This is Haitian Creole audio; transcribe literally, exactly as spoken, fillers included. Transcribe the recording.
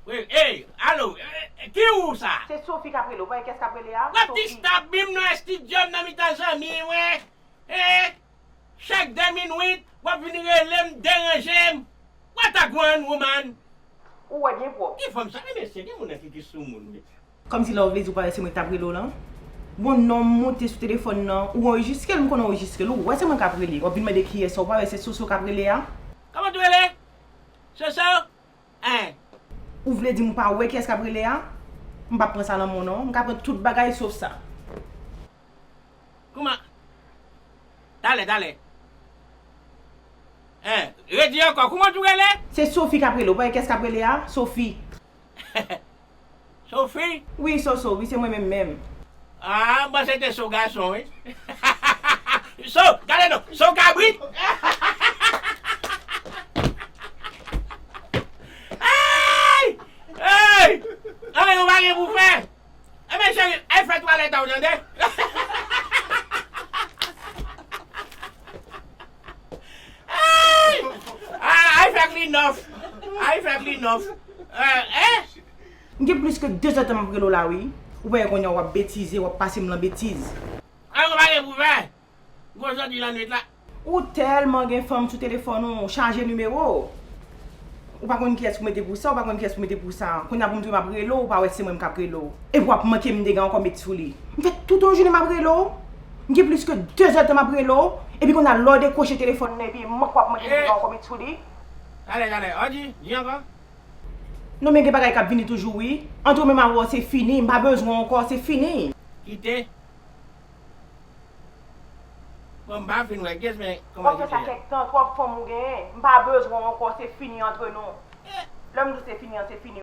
Wi, ey, alo, eh, eh, ki ou sa? Se Sophie k ap rele w. Pa wè kiyès k ap rele a? W ap Sophie. Distab m nan estidyo m nan mitan zanmi mwen. Eh, chak de minit, w ap vin rele m, deranje m. What a gwaan, woman? Ou wè byen pwòp. Ki fanm sa? Ebyen, se gen moun nan ki, ki sou moun, wi. Kòmsi la w vle di w pa wè se mwen ki t ap rele w lan? Bon, non, m monte sou telefòn nan, ou anrejistre l, m konn anrejistre l, ou wè se mwen k ap rele. W ap vin mande kiyès sa, ou pa wè se Soso k ap rele a? Kòman w rele? Soso? Hein. Ou vle di m pa wè kiyès k ap rele a? M p ap pran sa nan men w non. M ka pran tout bagay sof sa. Kouman? Talè, talè. Hein, redi ankò, kouman w rele? Se Sophie k ap rele w. Pa wè kiyès k ap rele a? Sophie. Sophie? Wi, Soso, wi, se mwen menm menm. Ah, m panse te so gason, wi. So, gade non, so kabrit. Hey! Hey! Anyen ou pa gen pou fè. Ebyen, cheri, al fè twalèt a w, tande? Hey! Ah, al fè klinòf. Al fè klinòf. Eh, eh? M gen plis ke de zè tan m ap rele w la, wi. Ou pa wè kounye a w ap betize, w ap pase m lan betiz. Ay, ou pa gen pou fè. Gwo jodi lannwit la. Ou tèlman gen fanm sou telefòn ou, ou chaje nimewo. Ou pa konn kiyès pou mete pou sa, ou pa konn kiyès pou mete pou sa. Kounye a pou m tounen m ap rele w, ou pa wè se mwen m k ap rele w. Epi w ap manke m dega ankò met sou li. M fè tout yon jounen m ap rele w. M gen plis ke de zè tan m ap rele w. Epi kounye a lè w dekwoche telefòn nan, epi mank w ap manke m dega ankò met sou li. Talè, talè. Odi, di ankò. Non, men gen bagay k ap vini toujou, wi. Antre w menm avè w, se fini. M pa bezwen w ankò, se fini. Kite. Bon, m pa fin wè kiyès, men kòman kite a? W ap fè sa kèk tan, twòp fanm ou genyen. M pa bezwen w ankò, se fini antre nou. Lè m di w se fini an, se fini.